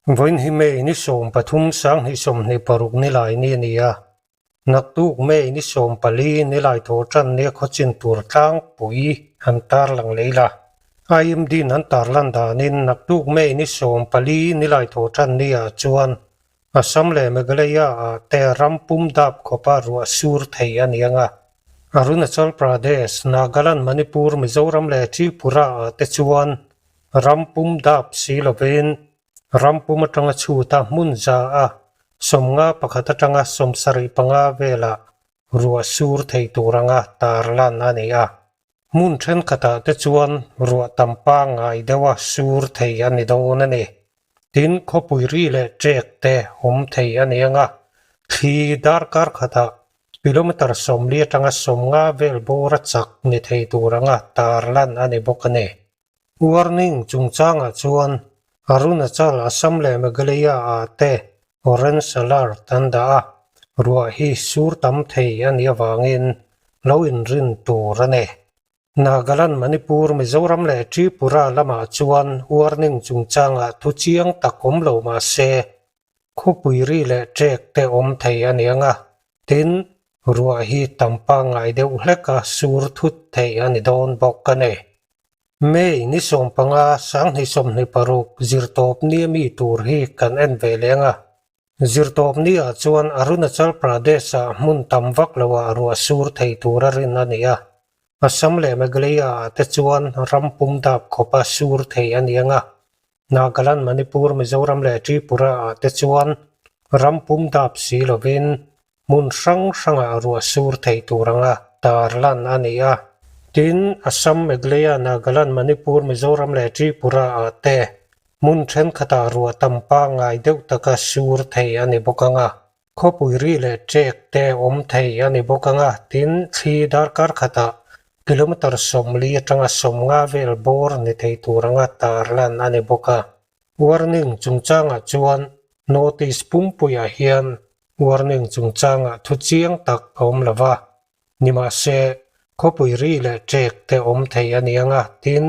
Vawiin hi May ni 13 2026 nilai ni a ni a, naktuk May ni 14 nilai thaw tan nia khawchin tur tlangpui an tarlang leh ila. IMD-in an tarlan danin naktuk May ni 14 nilai thaw tan niah chuan Assam leh Meghalaya-ah te ram pum dap khawpa ruah sur thei a ni ang a. Arunachal Pradesh, Nagaland, Manipur, Mizoram leh Tripura-ah te chuan ram pum dap si lovin ram pum atanga chhuta hmun za a 51 atanga 75 velah ruah sur thei tur anga tarlan a ni a. Hmun thenkhatah te chuan ruah tam pangngai deuha sur thei a ni dawn a ni. Tin, khawpui ri leh ṭek te awm thei a ni ang a, thli darkar khatah kilometre 40 atanga 50 vel bawra chak ni thei tur anga tarlan a ni bawk a ni. Warning chungchangah chuan Arunachal, Assam leh Meghalaya-ah te Orange Alert an dah a, ruah hi sur tam thei a nih avangin lo inrin tur a ni. Nagaland, Manipur, Mizoram leh Tripura lamah chuan warning chungchangah thu chiang tak awm lo mah se, khawpui ri leh ṭek te awm thei a ni ang a, tin, ruah hi tam pangngai deuh hleka sur thut thei a ni dawn bawk a ni. May ni 15 2026 zirtawp nia mi tur hi kan en ve leng a. Zirtawp niah chuan Arunachal Pradesh-ah hmun tam vak loah ruah sur thei tura rin a ni a. Assam leh Meghalaya-ah te chuan ram pum dap khawpa sur thei a ni ang a. Nagaland, Manipur, Mizoram leh Tripura-ah te chuan ram pum dap si lovin hmun hrang hrangah ruah sur thei tur anga tarlan a ni a. Tin, Assam, Meghalaya, Nagaland, Manipur, Mizoram leh Tripura-ah te hmun thenkhatah ruah tam pangngai deuh taka sur thei a ni bawk ang a. Khawpui ri leh ṭek te awm thei a ni bawk ang a, tin, thli darkar khatah kilometre 40 atanga 50 vel bawr ni thei tur anga tarlan a ni bawk a. Warning chungchangah chuan notice pumpuiah hian Warning chungchangah thu chiang tak a awm lo va, nimahse, khawpui ri leh ṭek te awm thei a ni ang a, tin,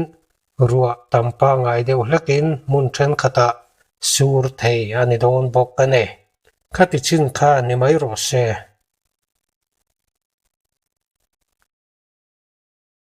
ruah tam pangngai deuh hlekin hmun thenkhatah sur thei a ni dawn bawk a ni. Khati chin kha ni mai rawh se.